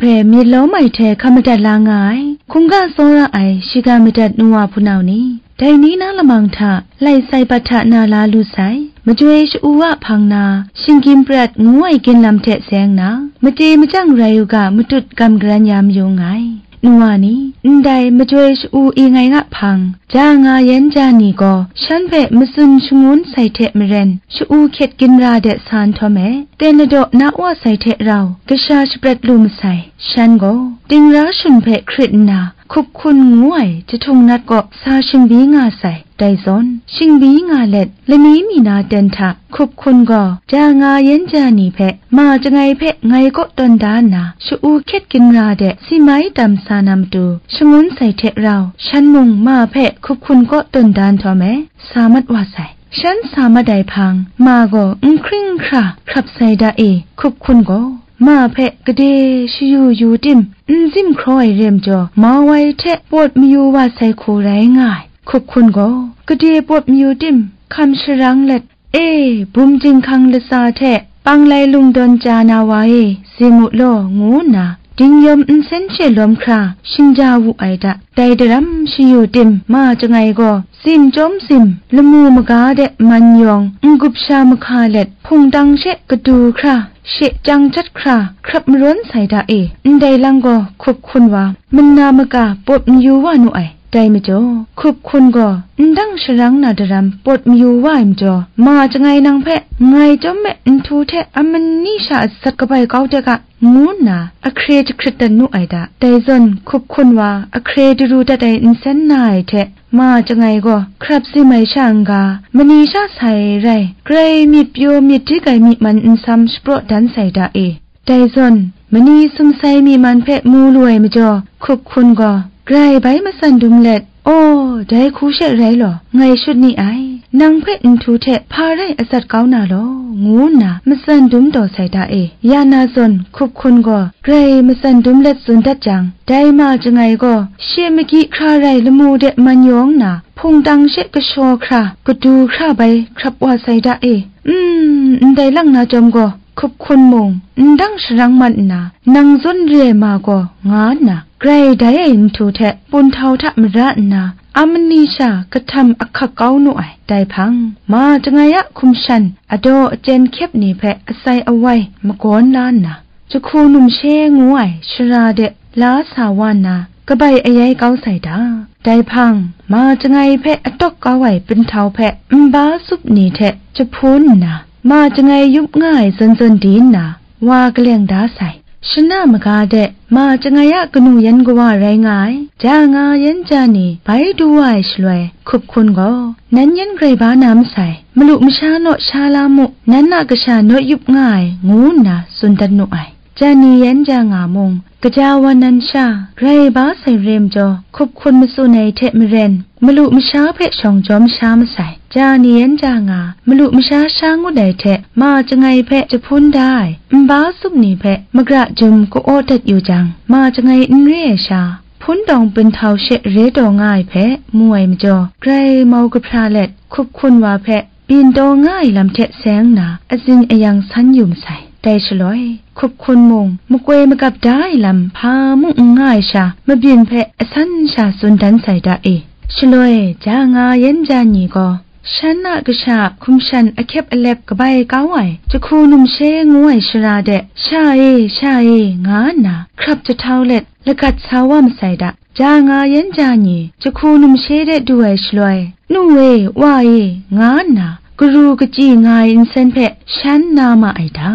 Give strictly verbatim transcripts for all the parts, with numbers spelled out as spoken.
hpe myit lawm ai hte hkam madat la nga ai, hkungga tsawra ai shiga madat nu wa hpunau ni, dai ni na lamang hta lai sai bat hta na la lu sai, majoi sha-u a hpang na, shinggyim prat ngu ai ginlam hte seng na, mate machyang rai u ga, matut gam garan ya mayu nngai. Nu wa ni, ndai majoi sha-u i ngai nga hpang, ja nga yan ja ni gaw, shan hpe matsun shangun sai hte maren, sha-u hkyet ginra de sa nhtawm e, ten ladaw na wa sai hte rau, kasha shaprat lu masai, shan gaw, dingra shun hpe hkrit nna, hkup hkun ngu ai jahtung nat kaw sa shingbi nga sai. Dai zawn, shingbi nga let, lani mi na ten hta hkup hkun gaw, ja nga yan ja ni hpe, ma chyangai hpe ngai kaw tawn da nna, sha-u hkyet ginra de si mai tam sa na matu, shangun sai hte rau, shan mung ma hpe hkup hkun kaw tawn da nhtawm e, sa mat wa sai. Shan sa mat ai hpang, ma gaw n hkring n hkra hkrap sai da e, hkup hkun gaw, ma hpe gade shayu yu tim, n zim hkraw ai re majaw, mau ai hte pawt mayu wa sai hku rai nga ai. Hkup hkun gaw, gade pawt mayu tim, hkam sharang let, e, bum jinghkang latsa hte, panglai lungdawn chya na wa e, zim u law, ngu nna, dingyawm nsen she lawm hkra, shingja wu ai da. Dai daram shayu tim, ma chyangai gaw, zim chyawm zim, lamu maga de man yawng, n-gup sha mahka let, hpungtang she kadu hkra, she chyang jat hkra, hkrap marawn sai da e. Ndai lang gaw, hkup hkun wa, mana maka pawt mayu wa nu ai. Dai majaw, hkup hkun gaw, ndang sharang na daram pawt mayu wa ai majaw, ma chyangai nang hpe ngai chyawm me nhtu hte amani sha atsat kabai kau de ga, ngu nna ahkre jahkrit dat nu ai da. Dai zawn, hkup hkun wa ahkre daru dat ai nsen na ai hte, ma chyangai gaw hkrap zim ai sha n-ga, mani sha sai rai, grai myit pyaw myit dik ai myi man nsam shapraw dan sai da e. Dai zawn, mani sumsai myi man hpe mu lu ai majaw, hkup hkun gaw, grai bai matsan dum let, aw, dai hku she rai law, ngai shut ni ai, nang hpe nhtu hte hpa rai atsat kau na law, ngu nna matsan dum taw sai da e. Ya na zawn, hkup hkun gaw, grai matsan dum let tsun dat jang, dai ma chyangai gaw, she magyi hkra rai lamu de man yawng nna, hpungtang she kashaw hkra, kadu hkra bai hkrap wa sai da e. Mm, ndai lang na chyawm gaw, hkup hkun mung, ndang sharang mat nna, nang zawn re ai ma gaw, nga nna, grai dai ai nhtu hte, punhtau hta mara nna, amani sha kahtam ahkak kau nu ai. Dai hpang, ma chyangai a hkum shan, adaw achyen hkyep ni hpe asai awai magawn la nna, jahku numshe ngu ai shara de la sa wa nna, kabai ayai kau sai da. Dai hpang, ma chyangai hpe atawk kau ai punhtau hpe nba sup ni hte jahpun nna, ma chyangai yup nga ai zawn zawn di nna, wa kaleng da sai. Shana maga de, ma chyangai a kanu yan kawa rai nga ai, ja nga yan ja ni bai du wa ai shaloi, hkup hkun gaw, nan yan grai ba na masai, malu masha naw sha la mu, nan a kasha naw yup nga ai, ngu nna tsun dat nu ai. Ja ni yan ja nga mung, kaja wan nan sha, grai ba sai re majaw, hkup hkun matsun ai hte maren, malu masha hpe shawng jaw masha masai. Ja ni yan ja nga, malu masha sha ngut ai hte, ma chyangai hpe jahpun da ai, nba sup ni hpe magra jum ka-aw dat yu jang, ma chyangai n re ai sha, hpun dawng punhtau she re taw nga ai hpe mu ai majaw, grai mau kahpra let, hkup hkun wa hpe byin taw nga ai lam hte seng nna, azin ayang san yu masai. Dai shaloi, hkup hkun mung, makoi magap da ai lam hpa mung n nga ai sha, mabyin hpe asan sha tsun dan sai da e. Shaloi, ja nga yan ja ni gaw, shan a kasha a hkum shan ahkyep alep kabai kau ai, jahku numshe ngu ai shara de, sha e, sha e, nga nna, hkrap jahtau let, lagat sa wa masai da. Ja nga yan ja ni, jahku numshe de du ai shaloi, nu e, wa e, nga nna, karu kachyi nga ai nsen hpe shan na ma ai da.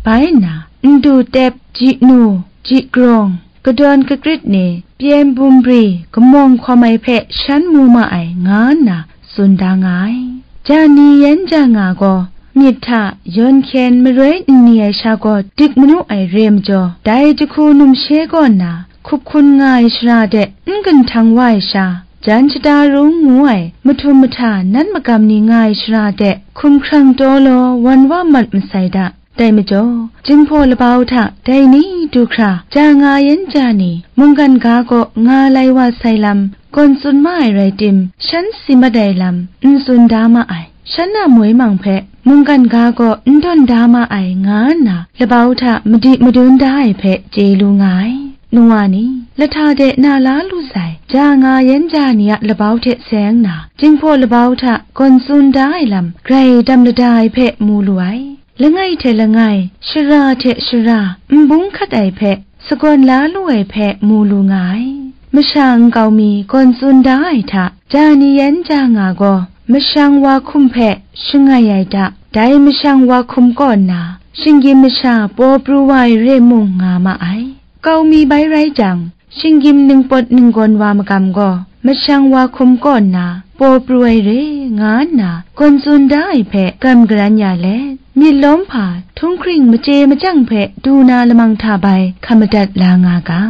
Bai nna, ndu tep, ji nu, ji grawng, kadawn kakrit ni, pyen bum bri, kamawng hkawm ai hpe shan mu ma ai, nga nna tsun da nga ai. Ja ni yan ja nga gaw, myit hta yawn hkyen maroi n ni ai sha gaw dik manu ai re majaw, dai jahku numshe kaw nna, hkup hkun nga ai shara de n ginhtang wa ai sha, jan shada rung ngu ai, mahtum mahta nan magam ni nga ai shara de, hkum hkrang taw law wan wa mat masai da. Dai majaw, Jinghpaw Labau hta dai ni du hkra, ja nga yan ja ni, mungkan ga kaw nga lai wa sai lam, gawn tsun ma ai rai tim, shan si mat ai lam, n tsun da ma ai. shan a moi mang hpe mungkan ga gaw n dawn da ma ai, nga nna labau hta madi madun da ai hpe chye lu nga ai. Nwa ni, lahta de na la lu sai, ja nga yan ja ni a labau hte seng na, Jinghpaw labau hta gawn tsun da ai lam grai dam lada ai hpe mu lu ai. Langai hte langai, shara hte shara, n bung hkat ai hpe, sagawn la lu ai hpe mu lu nga ai. Masha nkau mi gawn tsun da ai hta, ja ni yan ja nga gaw, mashang wa hkum hpe shangai ai hta, dai mashang wa hkum kaw nna, shinggyim masha paw pru wa ai re mung nga ma ai. Kau mi bai rai jang, shinggyim ningpawt ninggawn wa magam gaw, mashang wa hkum kaw nna, paw pru ai re, nga nna gawn tsun da ai hpe gam garan ya let, myit lawm hpa htunghkring machye machyang hpe du na lamang hta bai hkam madat la nga ga.